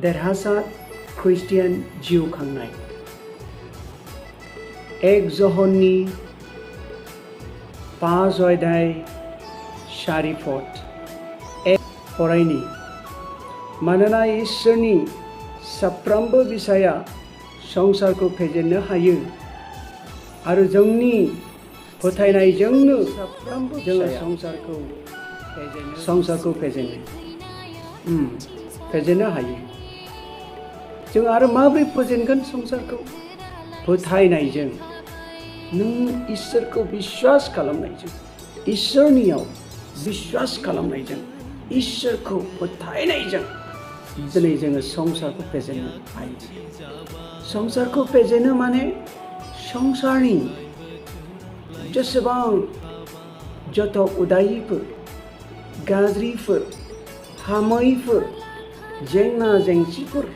देरहासार खृष्टियान जिउ खांनाय। एक जहननि 5 अध्याय 4 पद एक फरायनि। मानोना इसोरनि साफ्रोमबो बिसाया संसारखौ फेजेननो हायो आरो जोंनि फोथायनायजोंनो साफ्रोमबो जोङो संसारखौ फेजेननो हायो। जों आरो माबोरै फेजेनगोन संसारखौ? फोथायनायजों, नों इसोरखौ बिश्वास खालामनायजों, इसोरनियाव बिश्वास खालामनायजों, इसोरखौ फोथायनायजों दिनै जोङो संसारखौ फेजेननो हायो। संसारखौ फेजेनो माने संसारनि जेसेबां जत' उदायिफोर, गाज्रिफोर, हामैफोर, जेंना जेंसिफोर,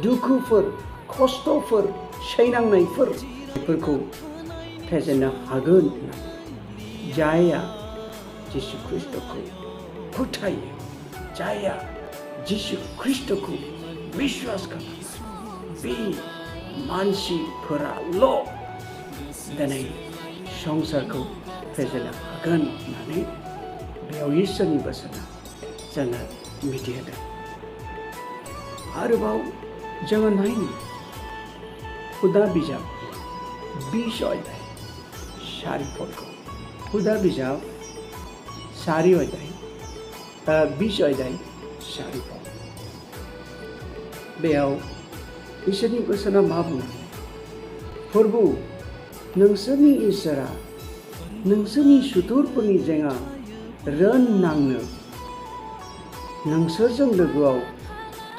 दुखुफोर, खस्थ'फोर, सैनांनायफोर, बेफोरखौ फेजेननो हागोन होननानै जायहा जिसु ख्रिस्ट'खौ फोथायो, जायहा जिसु ख्रिस्ट'खौ बिश्वास खालामो, बे मानसिफोराल' दिनै संसारखौ फेजेननो हागोन होननानै बेयाव इसोरनि बोसोना जोंनो मिथिहोदों। आरोबाव जोङो नायनो हुदा बिजाब 20 अध्याय 4 पदखौ। हुदा बिजाब 4 अध्याय 20 अध्याय 4 पद। बेयाव इसोरनि बोसोना मा बुङो? प्रभु नोंसोरनि इसोरा नोंसोरनि सुथुरफोरनि जेंना रोननांनो नोंसोरजों लोगोआव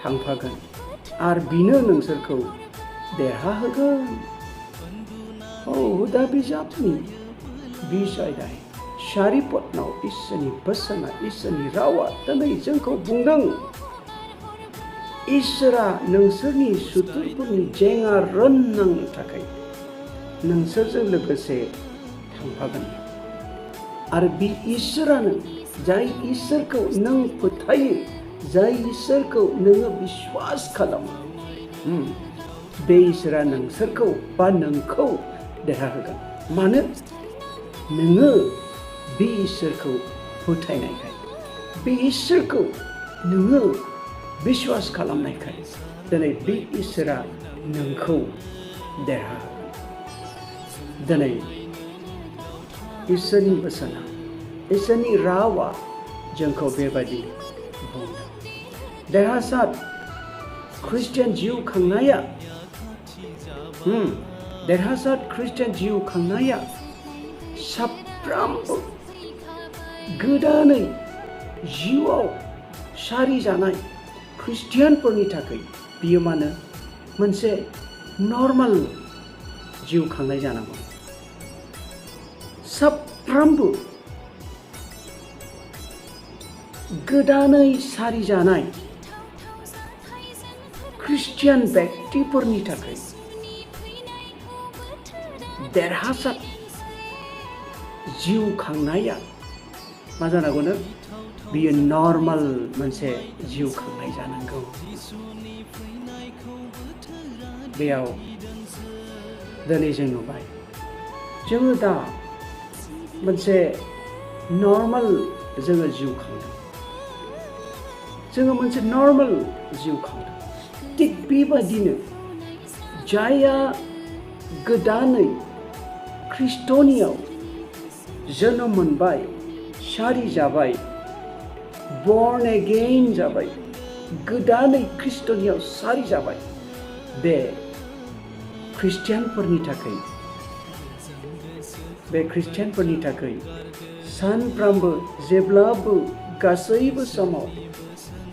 थांफागोन आरो बिनो नोंसोरखौ देरहाहोगोन। हुदा बिजाबनि 20 अध्याय 4 पदनाव इसोरनि बोसोना, इसोरनि रावा दिनै जोंखौ बुंदों, इसोरा नोंसोरनि सुथुरफोरनि जेंना रोननांनो थाखाय नोंसोरजों लोगोसे थांफागोन। आरो बे इसोरानो, जाय इसोरखौ नों फोथायो, जाय इसोरखौ नोङो बिश्वास खालामो, बे इसोरा नोंसोरखौ बा नोंखौ देरहाहोगोन। मानो? नोङो बे इसोरखौ फोथायनायखाय, बे इसोरखौ नोङो बिश्वास खालामनायखाय दिनै बे इसोरा नोंखौ देरहाहोगोन। दिनै इसोरनि बोसोना, इसोरनि रावा जोंखौ बेबायदि बुंदों। देरहासार खृष्टियान जिउ खांनाया, देरहासार खृष्टियान जिउ खांनाया साफ्रोमबो गोदानै जिउआव सारि जानाय खृष्टियानफोरनि थाखाय बियो मानो मोनसे नर्माल जिउ खांनाय जानांगौ। साफ्रोमबो गोदानै सारि जानाय खृष्टियान व्यक्तिफोरनि थाखाय देरहासार जिउ खांनाया मा जानांगौनो? बियो नर्माल मोनसे जिउ खांनाय जानांगौ। बेयाव दिनै जों नुबाय, जोङो दा मोनसे नर्माल जोङो जिउ खांदों, जोङो मोनसे नर्माल जिउ खांदों। थिग बेबादिनो जायहा गोदानै ख्रिस्ट'नियाव जोनोम मोनबाय, सारि जाबाय, born again जाबाय, गोदानै ख्रिस्ट'नियाव सारि जाबाय, बे ख्रिस्टियानफोरनि थाखाय सानफ्रामबो जेब्लाबो गासैबो समाव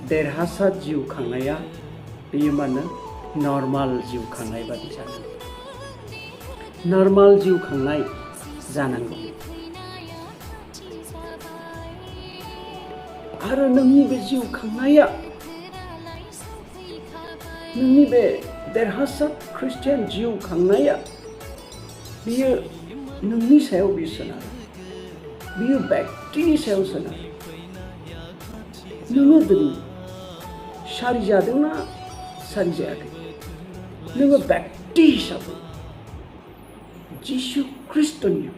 देरहासार जिउ खांनाया बेयो मानो नर्माल जिउ खांनाय बादि जानांगौ। नर्माल जिउ खांनाय जानांगौ। आरो नोंनि बे जिउ खांनाया, नोंनि बे देरहासार खृष्टियान जिउ खांनाया बियो नोंनि सायाव बियो सोनारो, बियो व्यक्तिनि सायाव सोनारो। नोङो दिनै सारि जादोंना सारि जायाखै नोङो व्यक्ति हिसाबै जिसु ख्रिस्ट'नियाव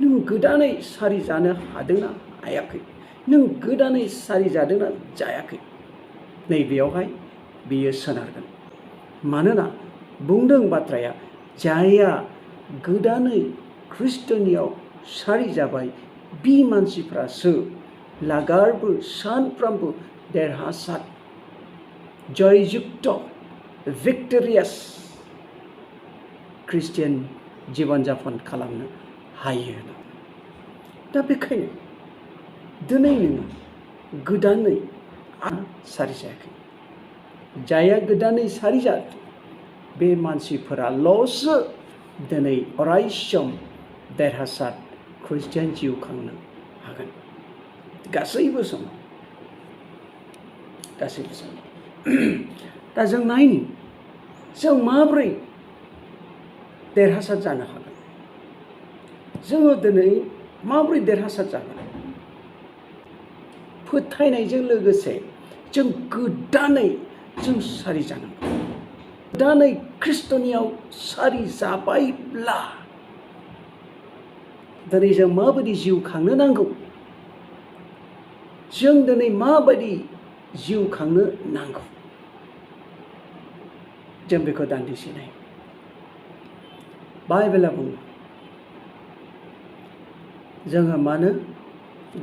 नों गोदानै सारि जानो हादोंना हायाखै नों गोदानै सारि जादोंना जायाखै नैबेयावहाय बेयो सोनारगोन मानोना बुंदों बाथ्राया जायहा गोदानै ख्रिस्ट'नियाव सारि जाबाय बि मानसिफ्रासो लागारबो सानफ्रामबो देरहासार जयजुक्त भिक्ट'रियास ख्रिस्टियान जीवन जापन खालामनो हायो दा बेखायनो दिनै नोङो गोदानै सारि जायाखै जायहा गोदानै सारि जादों बे मानसिफोराल'सो दिनै अरायसम देरहासार ख्रिस्टियान जिउ खांनो हागोन गासैबो समाव दा जों नायनि जों माब्रै देरहासार जानो हागोन जोङो दिनै माब्रै देरहासार जागोन फोथायनायजों लोगोसे जों गोदानै जों सारि जानांगौ गोदानै ख्रिस्ट'नियाव सारि जाबायब्ला दिनै जों माबायदि जिउ खांनो नांगौ जों दिनै माबायदि जिउ खांनो नांगौ जों बेखौ दान्दिसे नाय बाइबेला बुङो जोङो मानो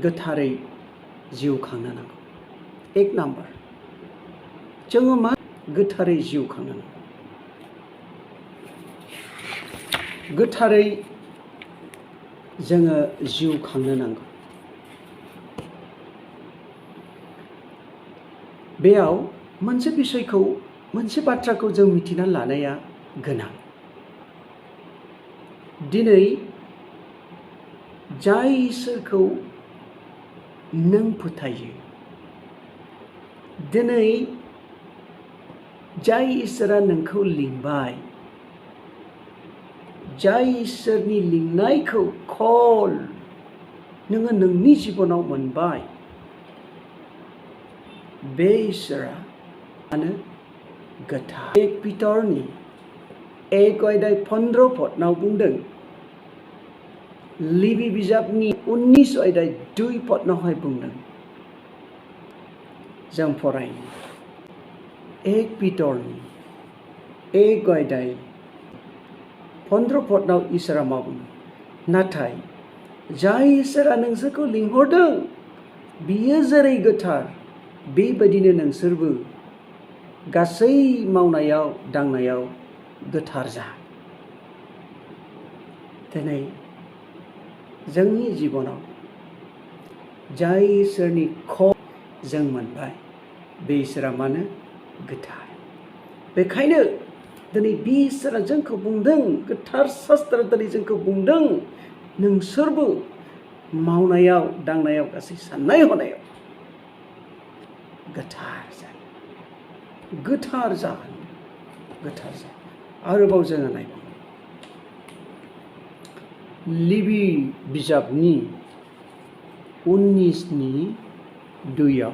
गोथारै जिउ खांनो नांगौ एक नाम्बार जोङो मा गोथारै जिउ खांनो नांगौ गोथारै जोङो जिउ खांनो नांगौ बेयाव मोनसे बाथ्राखौ जों मिथिना लानाया गोनां दिनै जाय इसोरखौ नों फोथायो दिनै जाय इसोरा नोंखौ लिंबाय जाय इसोरनि लिंनायखौ कल नोङो नोंनि जिबनाव मोनबाय बे इसोरा मानो गोथार एक पितरनि 1:15 बुंदों लिबि बिजाबनि 19:2 बुंदों जों फरायनो एक पितरनि 1:15 इसोरा मा बुङो नाथाय जाय इसोरा नोंसोरखौ लिंहरदों बियो जेरै गोथार बेबायदिनो नोंसोरबो गासै मावनायाव दांनायाव गोथार जा दिनै जोंनि जिबनाव जाय इसोरनि जों मोनबाय बे इसोरा मानो गोथार बेखायनो दिनै बे इसोरा जोंखौ बुंदों गोथार शास्त्र दिनै जोंखौ बुंदों नोंसोरबो मावनायाव दांनायाव गासै साननाय हनायाव गोथार जा आरोबाव जोङो नायबाव लिबि बिजाबनि 19:2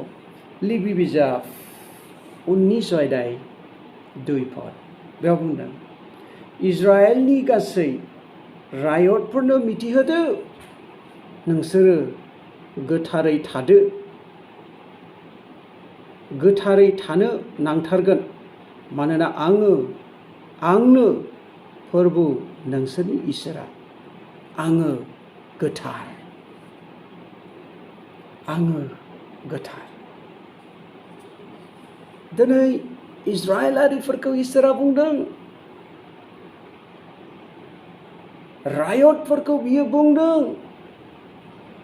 लिबि बिजाब 19:2 बेयाव बुंदों इजराइलनि गासै रायतफोरनो मिथिहोदो नोंसोरो गोथारै थादो गोथारै थानो नांथारगोन मानोना आंनो फोरबु नोंसोरनि इसोरा आङो गोथार दिनै इजराइलारिफोरखौ इसोरा बुंदों रायतफोरखौ बियो बुंदों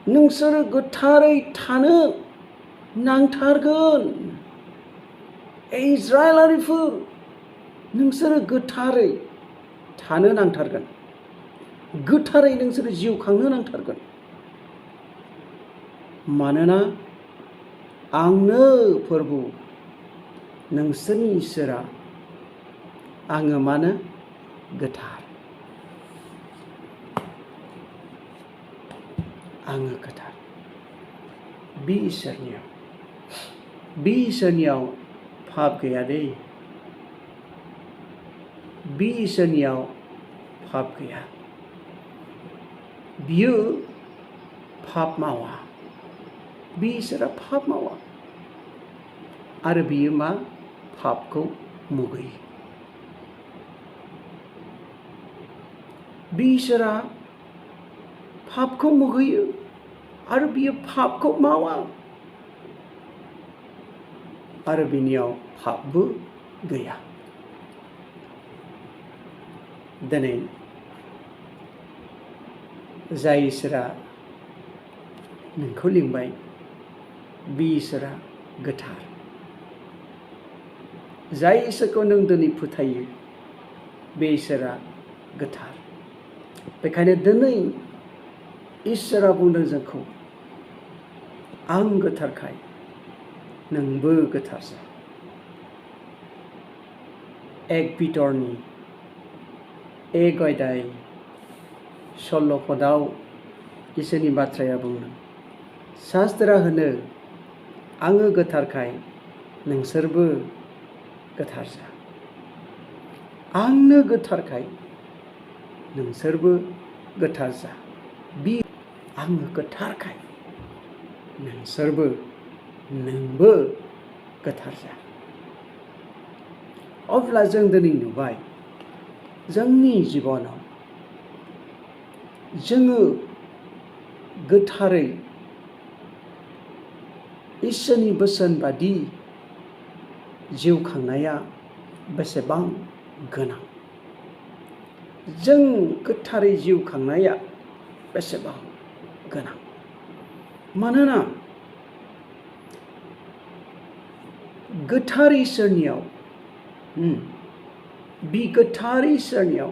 नोंसोरो गोथारै थानो नांथारगोन इजराइलारिफोर नोंसोरो गोथारै थानो नांथारगोन गोथारै नोंसोरो जिउ खांनो नांथारगोन मानोना आंनो फोरबु नोंसोरनि इसोरा आङो मानो गोथार बे इसोरनियाव पाप गैया दे बे इसोरनियाव पाप गैया। बियो पाप मावा। बे इसोरा पाप मावा आरो बियो मा पापखौ मुगैयो। बे इसोरा पापखौ मुगैयो आरो बियो पापखौ मावा आरो बिनियाव पापबो गैया। दिनै जाय इसोरा नोंखौ लिंबाय बे इसोरा गोथार। जाय इसोरखौ नों दिनै फोथायो बे इसोरा गोथार। बेखायनो दिनै इसोरा बुंदों जोंखौ, आं गोथारखाय नोंबो गोथार जा। 1 पिटरनि 1 अध्याय 16 पदाव इसोरनि बाथ्राया बुंदों, शास्त्रा होनो आङो गोथारखाय नोंसोरबो गोथार जा। आंनो गोथारखाय नोंसोरबो गोथार जा। बि आङो गोथारखाय नोंबो गोथार जा। अब्ला जों दिनै नुबाय जोंनि जिबनाव जोङो गोथारै इसोरनि बोसोन बादि जिउ खांनाया बेसेबां गोनां। जों गोथारै जिउ खांनाया बेसेबां गोनां। मानोना गोथार इसोरनियाव बे गोथार इसोरनियाव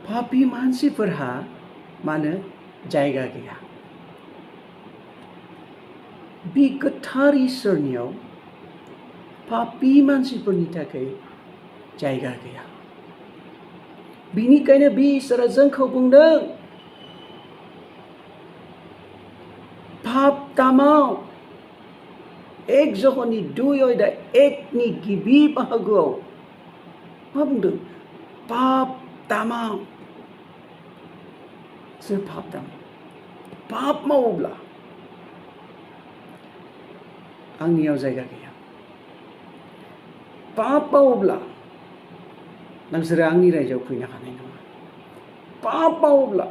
पापी मानसिफोरहा मानो जायगा गैया। बे गोथार इसोरनियाव पापी मानसिफोरनि थाखाय जायगा गैया। बिनिखायनो बे इसोरा जोंखौ बुंदों, पाप दामाव 1 जहननि 2 अध्याय 1 नि गिबि बाहागोआव मा बुंदों? पाप दामाव। जों पाप दामाव। पाप मावोब्ला आंनियाव जायगा गैया। पाप मावोब्ला नोंसोरो आंनि रायजोआव फैनो हानाय नङा। पाप मावोब्ला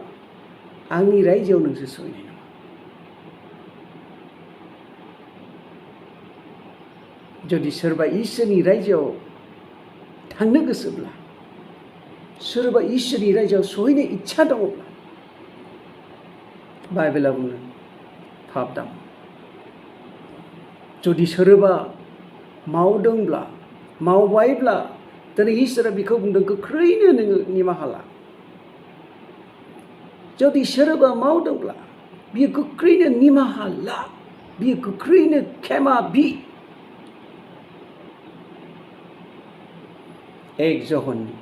आंनि रायजोआव नोंसोर सहैनाय नङा। जुदि सोरबा इसोरनि रायजोआव थांनो गोसोब्ला, सोरबा इसोरनि रायजोआव सहैनो इच्छा दङब्ला बाइबेला बुङो पाप दाम। जुदि सोरबा मावबायब्ला दिनै इसोरा बिखौ बुंदों गोख्रैनो नोङो निमाहा ला। जुदि सोरबा मावदोंब्ला बियो गोख्रैनो निमाहा ला, बियो गोख्रैनो क्षमा बि। 1 जहननि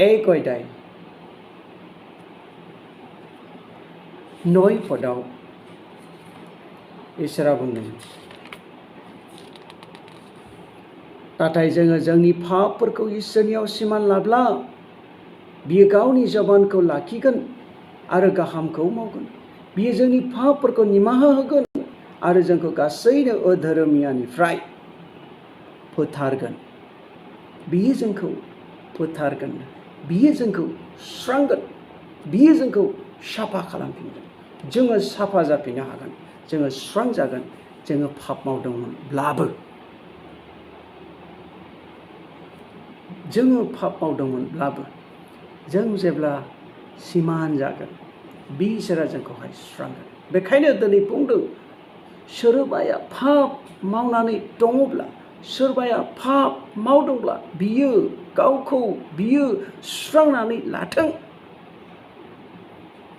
1 अध्याय 9 पदाव इसोरा बुंदों, नाथाय जोङो जोंनि पापफोरखौ इसोरनियाव सिमान लाब्ला बियो गावनि जबानखौ लाखिगोन आरो गाहामखौ मावगोन। बियो जोंनि पापफोरखौ निमाहा होगोन आरो जोंखौ गासैनो अधर्मियानिफ्राय फोथारगोन। बियो जोंखौ फोथारगोन। बियो जोंखौ सुस्रांगोन। बियो जोंखौ साफा खालामफिनगोन। जोङो साफा जाफिननो हागोन। जोङो सुस्रांजागोन। जोङो पाप मावदोंमोनब्लाबो जों जेब्ला सिमान जागोन बे इसोरा जोंखौहाय सुस्रांगोन। बेखायनो दिनै बुंदों, सोरबाया पाप मावनानै दङब्ला, सोरबाया पाप मावदोंब्ला बियो गावखौ सुस्रांनानै लाथों।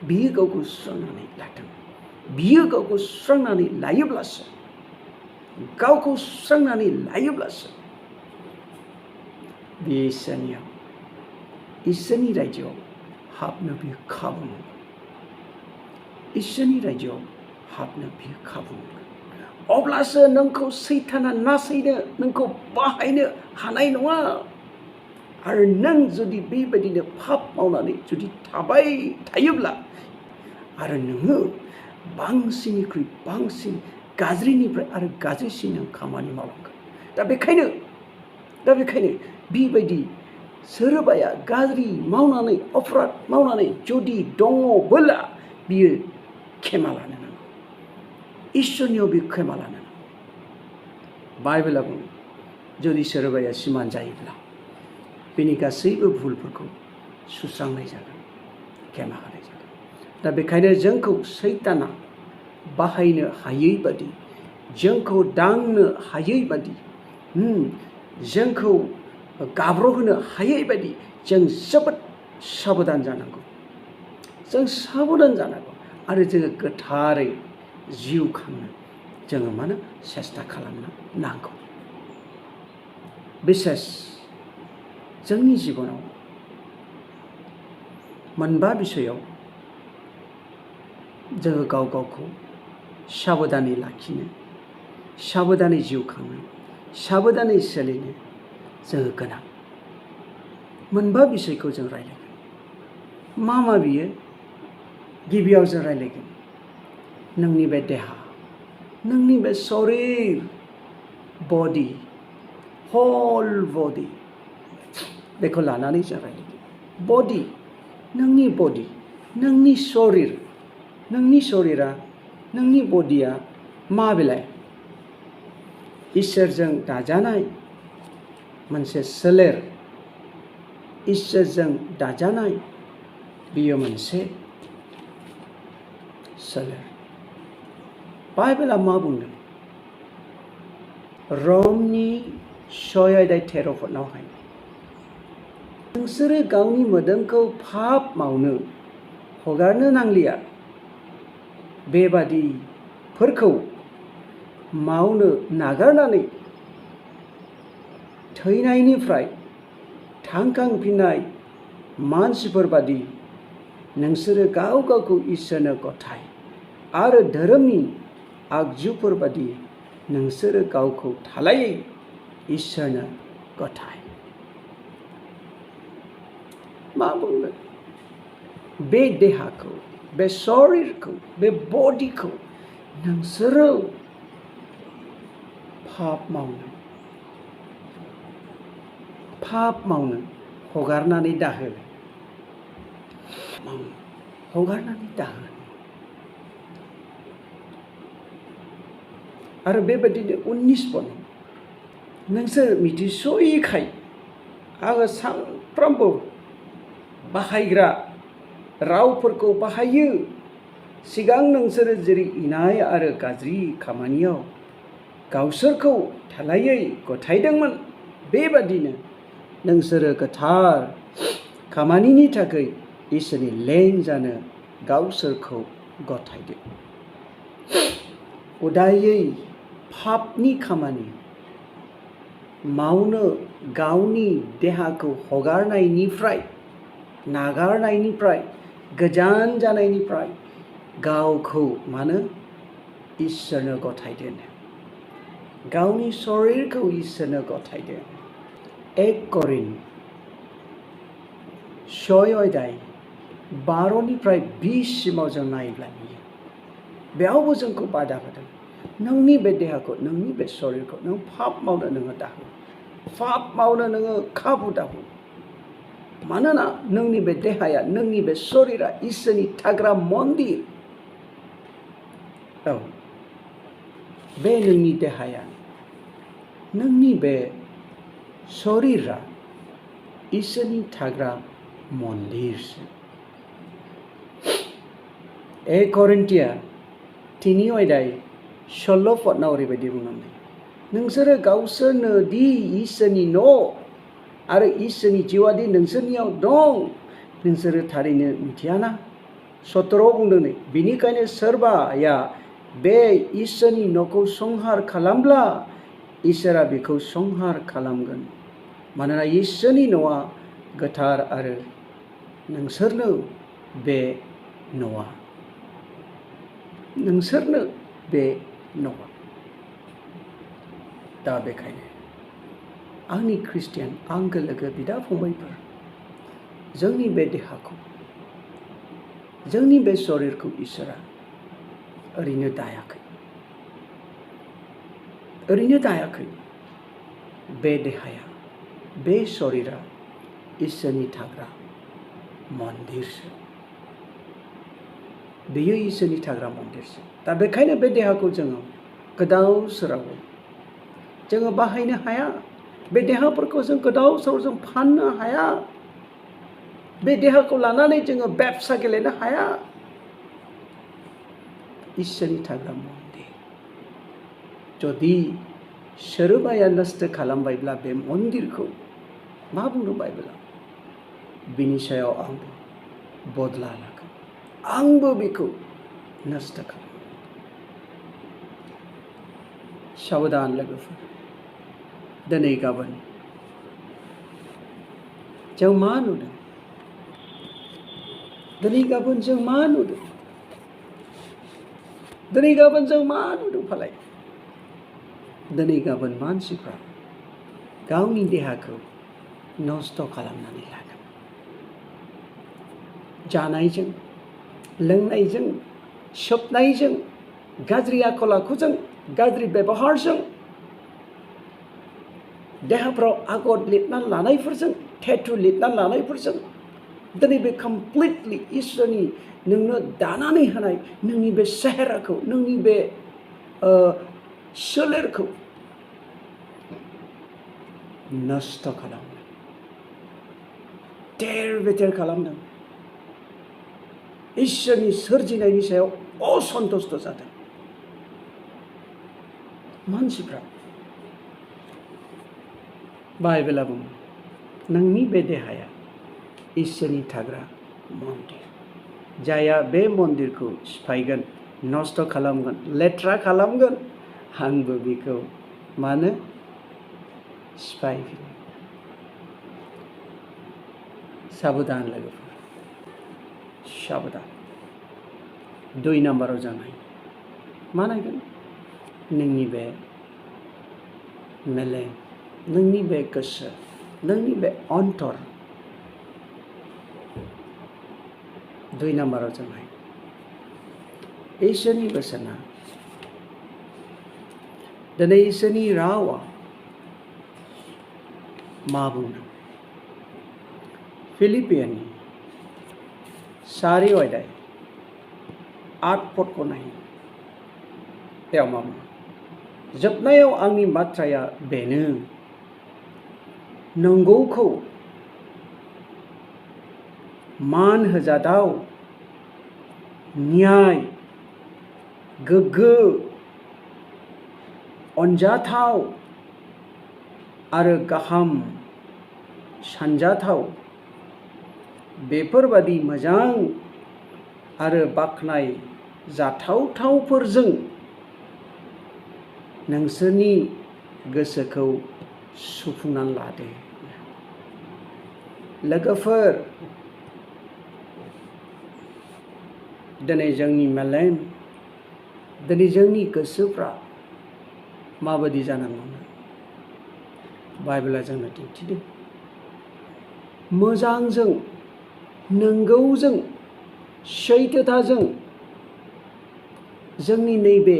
बियो गावखौ सुस्रांनानै लाथों। बियो गावखौ सुस्रांनानै लायोब्लासो, बे इसोरनि रायजोआव हाबनो बियो खाबु मोनगोन। इसोरनि रायजोआव हाबनो बियो खाबु मोनगोन। अब्लासो नोंखौ सैताना नासयनो, नोंखौ बाहायनो हानाय नङा। आरो नों जुदि बेबायदिनो पाप मावनानै जुदि थाबाय थायोब्ला आरो नोङो बांसिननिख्रुइ बांसिन गाज्रिनिफ्राय आरो गाज्रिसिन नों खामानि मावलांगोन। दा बेखायनो बेबायदि सोरबाया गाज्रि मावनानै अपराध मावनानै जुदि दङबोला बियो क्षमा लानो नांगौ। इसोरनियाव बे क्षमा लानो नांगौ। बाइबेला बुङो जुदि सोरबाया सिमान जायोब्ला बिनि गासैबो भुलफोरखौ सुस्रांनाय जागोन, क्षमा होनाय जागोन। दा बेखायनो जोंखौ सैताना बाहायनो हायै बादि, जोंखौ दांनो हायै बादि, जोंखौ गाब्र'होनो हायै बादि जों जोबोद साबधान जानांगौ। जों साबधान जानांगौ आरो जोङो गोथारै जिउ खांनो जोङो सेस्था खालामनो नांगौ। बिसेस जोंनि जिबनाव मोनबा बिसयाव जोङो गाव गावखौ साबधानै लाखिनो, साबधानै जिउ खांनो, साबधानै सोलिनो जोङो गोनां। मोनबा बिसयखौ जों रायलायगोन। मा बियो? गिबियाव जों रायलायगोन नोंनि बे देहा, नोंनि बे शरीर, बडि, हल बडि, बेखौ लानानै जों रायलायगोन। बडि, नोंनि बडि, नोंनि शरीर, नोंनि शरीरा, नोंनि बडिया मा बेलाय? इसोरजों दाजानाय मोनसे सोलेर, इसोरजों दाजानाय बियो मोनसे सोलेर। बाइबेला मा बुंदों? रमनि 6:13 नोंसोरो गावनि मोदोमखौ पाप मावनो हगारनो नांलिया, बेबादिफोरखौ मावनो नागारनानै थैनायनिफ्राय थांखांफिननाय मानसिफोर बादि नोंसोरो गाव गावखौ इसोरनो गथाय आरो धोरोमनि आगजुफोर बादि नोंसोरो गावखौ थालायै इसोरनो गथाय। मा बुंदों? बे देहाखौ, बे शरीरखौ, बे बडिखौ नोंसोरो पाप मावनो हगारनानै दाहो। हगारनानै दाहो। आरो बेबायदिनो 19 पद नोंसोर मिथिस'यैखाय आङो सानफ्रोमबो बाहायग्रा रावफोरखौ बाहायो। सिगां नोंसोरो जेरै इनाय आरो गाज्रि खामानियाव गावसोरखौ थालायै गथायदोंमोन, बेबादिनो नोंसोरो गोथार खामानिनि थाखाय इसोरनि लें जानो गावसोरखौ गथायदो। उदायै पापनि खामानि मावनो गावनि देहाखौ हगारनायनिफ्राय, नागारनायनिफ्राय, गोजान जानायनिफ्राय गावखौ इसोरनो गथायदो। गावनि शरीरखौ इसोरनो गथायदो। 1 करिन्थ 6:12 जों नायोब्ला नुयो। बेयावबो जोंखौ बादा होदों। नोंनि बे देहाखौ, नोंनि बे शरीरखौ नों पाप मावनो नोङो दाहो। पाप मावनो नोङो खाबु दाहो। मानोना नोंनि बे देहाया, नोंनि बे शरीरा इसोरनि थाग्रा मन्दिर। औ, बे नोंनि देहाया, नोंनि बे शरीरा इसोरनि थाग्रा मन्दिरसो। 1 करिन्थिया 3:16 ओरैबायदि बुंनांगौ, नोंसोरो गावसोरनो दि इसोरनि न' आरो इसोरनि जिउआदि नोंसोरनियाव दं नोंसोरो थारैनो मिथियाना? 17 बुंदों नै, बिनिखायनो सोरबाया बे इसोरनि न'खौ संहार खालामब्ला इसोरा बेखौ संहार खालामगोन। मानोना इसोरनि न'आ गोथार आरो नोंसोरनो बे न'आ। नोंसोरनो बे न'आ। दा बेखायनो आंनि ख्रिस्टियान आंगो लोगो बिदा फंबायफोर, जोंनि बे देहाखौ, जोंनि बे शरीरखौ इसोरा ओरैनो दायाखै। ओरैनो दायाखै। बे देहाया, बे शरीरा इसोरनि थाग्रा मन्दिरसो। बेयो इसोरनि थाग्रा मन्दिरसो। दा बेखायनो बे देहाखौ जोङो गोदाव सोरावै जोङो बाहायनो हाया। बे देहाफोरखौ जों गोदाव सोराव जों फाननो हाया। बे देहाखौ लानानै जोङो बेबसा गेलेनो हाया। इसोरनि थाग्रा मन्दिर। जुदि सोरबाया नस्थ' खालामबायब्ला बे मन्दिरखौ मा बुंदों बाइबेलाव? बिनि सायाव आंबो बदला लागोन। आंबो बेखौ नस्थ' खालामगोन। साबधान लोगोफोर, दिनै गाबोन जों मा नुदों? दिनै गाबोन जों मा नुदों? दिनै गाबोन जों मा नुदों फालाय? दिनै गाबोन मानसिफ्रा गावनि देहाखौ नस्थ' खालामनानै लागोन। जानायजों, लोंनायजों, सोबनायजों, गाज्रि आखल आखुजों, गाज्रि बेबहारजों, देहाफ्राव आगर लिरना लानायफोरजों, टेटु लिरना लानायफोरजों, दिनै बे कमप्लिटलि इसोरनि नोंनो दानानै होनाय नोंनि बे सेहेराखौ, नोंनि बे सोलेरखौ नस्थ' खालामदों। तेर बेतेर खालामदों। इसोरनि सोरजिनायनि सायाव असन्तुष्ट जादों मानसिफ्रा। बाइबेला बुङो नोंनि बे देहाया इसोरनि थाग्रा मन्दिर। जायहा बे मन्दिरखौ सिफायगोन, नस्थ' खालामगोन, लेथ्रा खालामगोन, आंबो बेखौ मानो सिफायगोन। साबधान लोगोफोर, साबधान। 2 नाम्बाराव जानाय मा नायगोन? नोंनि बे मेलेम, नोंनि बे गोसो, नोंनि बे अन्तर। 2 नाम्बाराव जानाय इसोरनि बोसोना, दिनै इसोरनि रावा मा बुंदों? फिलिपियानि 4 अध्याय 8 पदखौ नाय। बेयाव मा बुङो? जोबनायाव आंनि बाथ्राया बेनो, नंगौखौ मान होजाथाव, न्याय, गोग्गो, अनजाथाव आरो गाहाम सानजाथाव, बेफोरबादि मोजां आरो बाख्नाय जाथावथावफोरजों नोंसोरनि गोसोखौ सुफुंनानै लादो। लोगोफोर, दिनै जोंनि मेलेम, दिनै जोंनि गोसोफ्रा माबायदि जानांगौ? बाइबेला जोंनो दिन्थिदों। मोजांजों, नंगौजों, सैथोथाजों जोंनि नैबे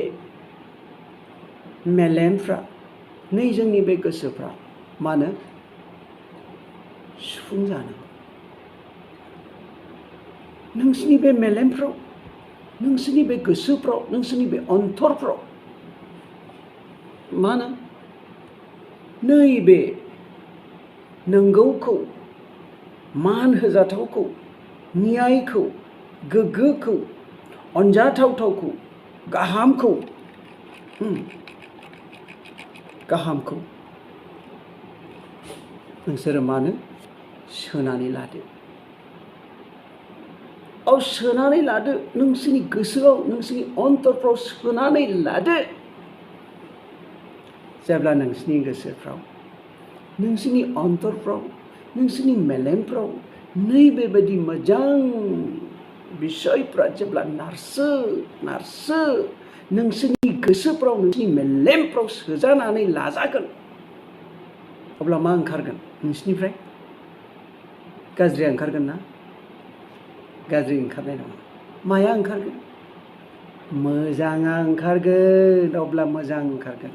मेलेमफ्रा, जोंनि बे गोसोफ्रा मानो सुफुंजानांगौ? नोंसिनि बे मेलेमफ्राव, नोंसिनि बे गोसोफ्राव, नोंसिनि बे अन्थरफ्राव मानो नैबे नंगौखौ, मान होजाथावखौ, न्यायखौ, गोग्गोखौ, अनजाथावथावखौ, गाहामखौ नोंसोरो मानो सोनानै लादो? सोनानै लादो। नोंसिनि गोसोआव, नोंसिनि अन्थरफ्राव सोनानै लादो। जेब्ला नोंसिनि गोसोफ्राव, नोंसिनि अन्थरफ्राव, नोंसिनि मेलेमफ्राव नैबेबायदि मोजां बिसयफ्रा जेब्ला नारसो नोंसिनि गोसोफ्राव, नोंसिनि मेलेमफ्राव सोजानानै लाजागोन, अब्ला मा ओंखारगोन नोंसिनिफ्राय? गाज्रिया ओंखारगोन ना? गाज्रि ओंखारनाय नङा। माया ओंखारगोन? मोजाङा ओंखारगोन। अब्ला मोजां ओंखारगोन।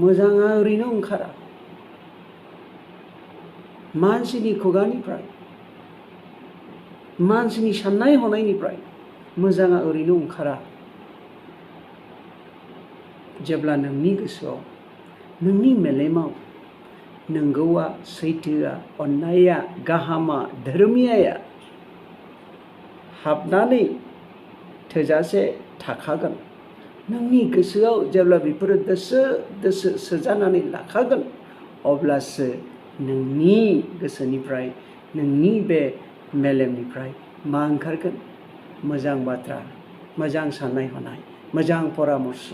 मोजाङा ओरैनो ओंखारा। मानसिनि खुगानिफ्राय, मानसिनि साननाय हनायनिफ्राय मोजाङा ओरैनो ओंखारा। जेब्ला नोंनि गोसोआव, नोंनि मेलेमाव नंगौआ, सैथोआ, अननाया, गाहामा, धोरोमियाया हाबनानै थोजासे थाखागोन, नोंनि गोसोआव जेब्ला बेफोरो दोसो दोसो सोजानानै लाखागोन, अब्लासो नोंनि गोसोनिफ्राय, नोंनि बे मेलेमनिफ्राय मा ओंखारगोन? मोजां बाथ्रा, मोजां साननाय हनाय, मोजां परामर्श,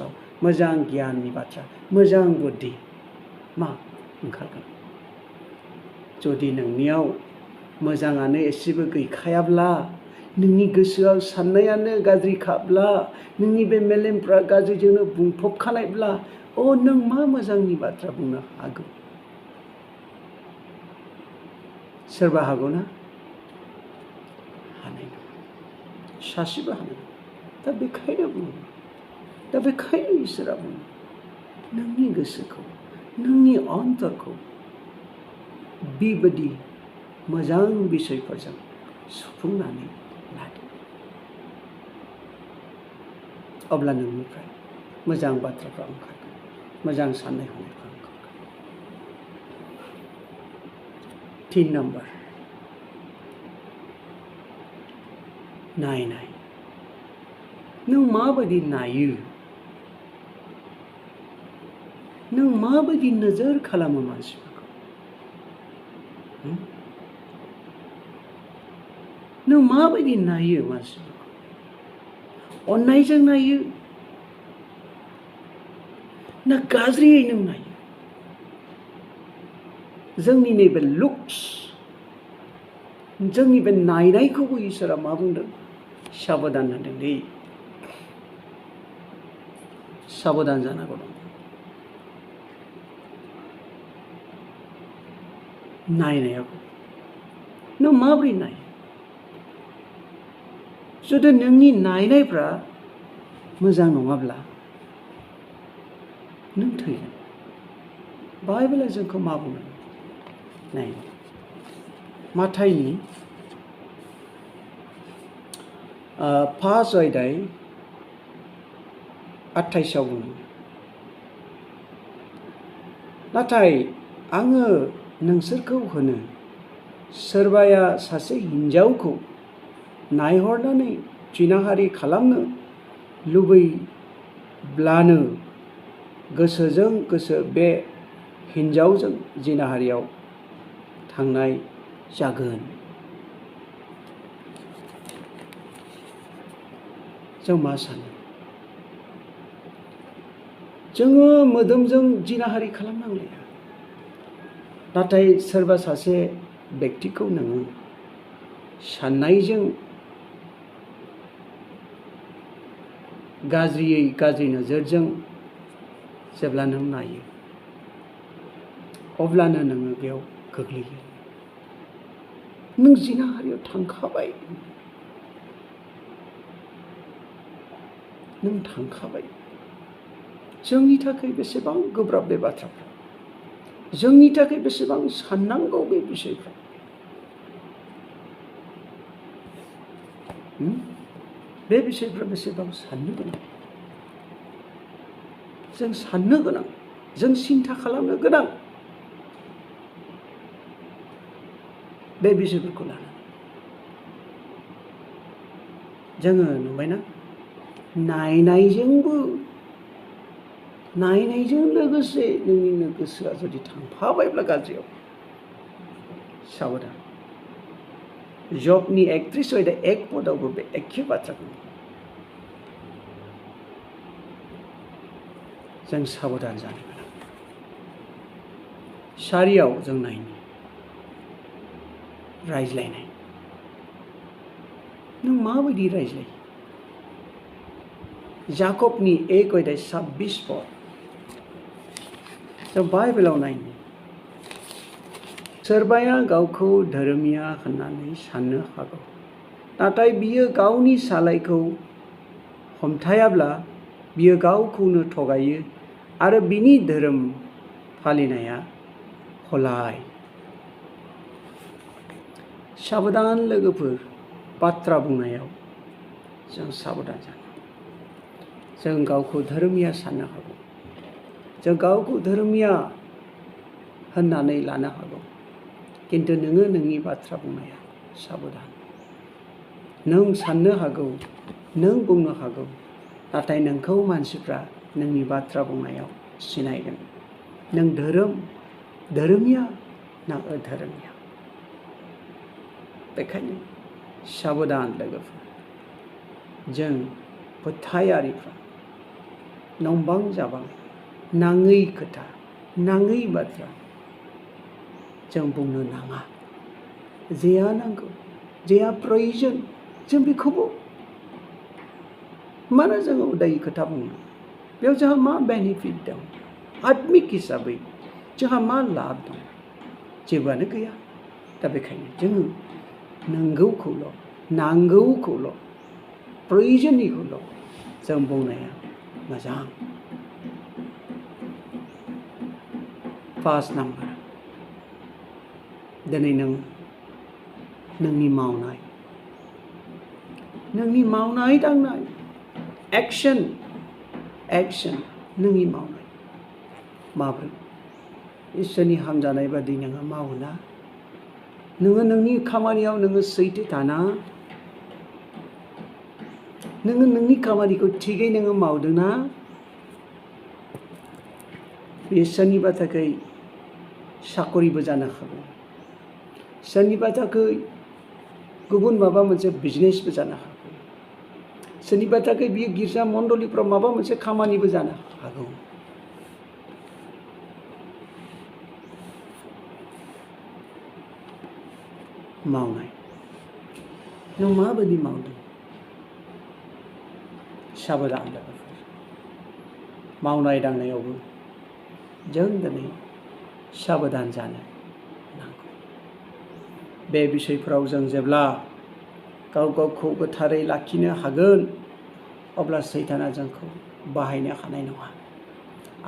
मोजां गियाननि बाथ्रा, मोजां बुद्धि मा ओंखारगोन। जुदि नोंनियाव मोजाङानो एसेबो गैखायाब्ला, नोंनि गोसोआव साननायानो गाज्रिखाब्ला, नोंनि बे मेलेमफ्रा गाज्रिजोंनो बुंफबखानायब्ला, नों मा मोजांनि बाथ्रा बुंनो हागौ? सोरबा हागौ ना? हानाय नङा। सासेबो हानाय नङा। दा बेखायनो इसोरा बुङो, नोंनि गोसोखौ, नोंनि अन्तरखौ बेबायदि मोजां बिसयफोरजों सुफुंनानै लादो। अब्ला नोंनिफ्राय मोजां बाथ्राफ्रा ओंखारगोन, मोजां साननाय हनायफ्रा ओंखारगोन। 3 नम्बर, नायनाय। नों माबायदि नायो? नों माबायदि नोजोर खालामो मानसिफोरखौ? नों माबायदि नायो मानसिफोरखौ? अननायजों नायो ना गाज्रियै नों नायो? जोंनि नैबे लुक्स, जोंनि बे नायनायखौबो इसोरा मा बुंदों? साबधान होनदों दे। साबधान जानांगौ दं। नायनायाव नों माबोरै नायो? जुदि नोंनि नायनायफ्रा मोजां नङाब्ला नों थैगोन। बाइबेला जोंखौ मा बुङो? नाय, माथाइनि 5 अध्याय 28 बुङो, नाथाय आङो नोंसोरखौ होनो, सोरबाया सासे हिन्जावखौ नायहरनानै जिनाहारि खालामनो लुबैब्लानो गोसोजों गोसो बे हिन्जावजों जिनाहारियाव थांनाय जागोन। जों मा सानो? जोङो मोदोमजों जिनाहारि खालामनांलाया, नाथाय सोरबा सासे बेक्तिखौ नोङो साननायजों गाज्रि नोजोरजों जेब्ला नों नायो, अब्लानो नोङो बेयाव गोग्लैयो। नों जिनाहारियाव थांखाबाय। नों थांखाबाय। जोंनि थाखाय बेसेबां गोब्राब बे बाथ्राफ्रा, जोंनि थाखाय बेसेबां साननांगौ बे बिषयफ्रा। बे बिषयफ्रा बेसेबां साननो गोनां। जों साननो गोनां, जों सिन्था खालामनो गोनां बे बिषयफोरखौ लानानै। जोङो नुबायना, नायनायजों लोगोसे नोंनिनो गोसोआ जुदि थांफाबायब्ला गाज्रियाव, साबधान। जबनि 31 अध्याय 1 पदआवबो बे एखे बाथ्राखौ जों साबधान जानो गोनां। 4 जों नायनो, रायज्लायनाय। नों माबायदि रायज्लायो? जाकबनि 1 अध्याय 26 पद, जों बाइबेलाव नायनो सोरबाया गावखौ धोरोमिया होननानै साननो हागौ, नाथाय बियो गावनि सालायखौ हमथायाब्ला बियो गावखौनो थगायो आरो बिनि धोरोम फालिनाया हलाय। साबधान लोगोफोर, बाथ्रा बुंनायाव जों साबधान जानांगौ। जों गावखौ धोरोमिया साननो हागौ, जों गावखौ धोरोमिया होननानै लानो हागौ, किन्तु नोङो नोंनि बाथ्रा बुंनाया साबधान। नों साननो हागौ, नों बुंनो हागौ, नाथाय नोंखौ मानसिफ्रा नोंनि बाथ्रा बुंनायाव सिनायगोन। नों धोरोमिया ना अधोरोमिया। बेखायनो साबधान लोगोफोर, जों फोथायारिफ्रा नंबां जाबां नाङै खोथा, नाङै बाथ्रा जों बुंनो नाङा। जेया नांगौ, जेया प्रयजन, जों बेखौबो मानो जोङो उदायि खोथा बुङो? बेयाव जोंहा मा बेनिफिट दं? आत्मिक हिसाबै जोंहा मा लाब दं? जेबोआनो गैया। दा बेखायनो जोङो नांगौखौल' प्रयजननिखौल' जों बुंनाया मोजां। 5 नाम्बार, दिनै नोंनि मावनाय दांनाय, एक्शन नोंनि मावनाय माब्रै इसोरनि हामजानाय बादि नोङो मावोना? नोङो नोंनि खामानियाव नोङो सैथो थाना? नोङो नोंनि खामानिखौ थिगै नोङो मावदोंना? बे सोरनिबा थाखाय साकरिबो जानो हागौ, सोरनिबा थाखाय गुबुन माबा मोनसे बिजनेसबो जानो हागौ, सोरनिबा थाखाय बियो गिर्जा मण्डलिफ्राव माबा मोनसे खामानिबो जानो हागौ। मावनाय, नों माबायदि मावदों? साबधान लोगोफोर, मावनाय दांनायावबो जों दिनै साबधान जानो नांगौ। बे बिषयफोराव जों जेब्ला गावखौ गोथारै लाखिनो हागोन, अब्ला सैताना जोंखौ बाहायनो हानाय नङा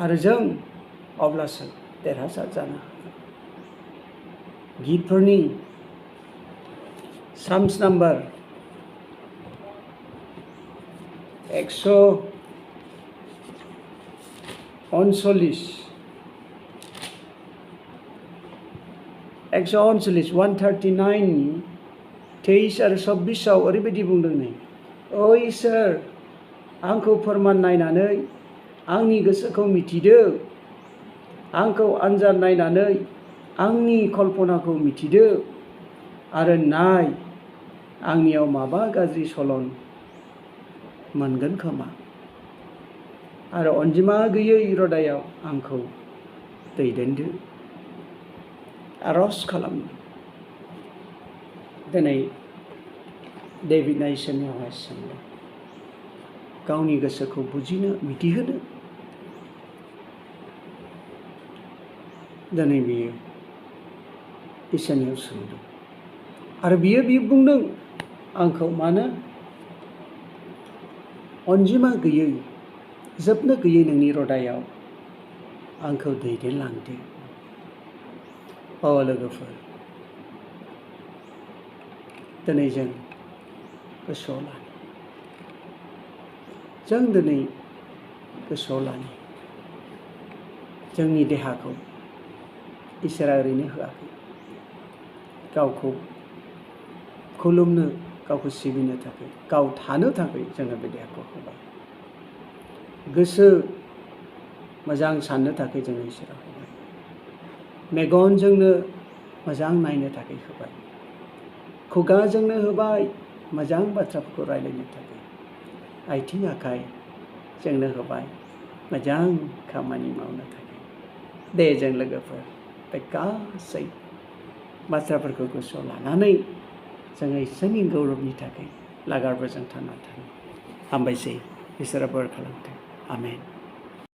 आरो जों अब्लासो देरहासार जानो हागोन। गितफोरनि साम्स नाम्बार 139 23 आरो 26 ओरैबायदि बुंदों नै, ओ इसोर, आंखौ फोरमान नायनानै आंनि गोसोखौ मिथिदो, आंखौ आनजाद नायनानै आंनि कल्पनाखौ मिथिदो आरो नाय, आंनियाव माबा गाज्रि चलन मोनगोन खोमा आरो अनजिमा गैयै हृदयाव आंखौ दैदेनदो। आरज खालामो दिनै डेभिडआ इसोरनियावहाय सोंदों, गावनि गोसोखौ बुजिनो, मिथिहोनो। दिनै बियो इसोरनियाव सोंदों आरो बियो बुंदों, आंखौ मानो अनजिमा गैयै, जोबनो गैयै नोंनि हृदयाव आंखौ दैदेनलांदो। लोगोफोर, दिनै जों गोसोआव लानो, जोंनि देहाखौ इसोरा ओरैनो होआखै। गावखौ खुलुमनो, गावखौ सिबिनो थाखाय, गाव थानो थाखाय जोङो बे देहाखौ होबाय। गोसो मोजां साननो थाखाय जोङो इसोरा होबाय। मेगनजोंनो मोजां नायनो थाखाय होबाय। खुगाजोंनो होबाय मोजां बाथ्राफोरखौ रायलायनो थाखाय। आथिं आखाइ जोंनो होबाय मोजां खामानि मावनो थाखाय। दे जों लोगोफोर बे गासै बाथ्राफोरखौ गोसोआव लानानै जोङो इसोरनि गौरबनि थाखाय लागारबो जों थांना थानो। हामबायसै, इसोरा बोर खालामथों। आमेन।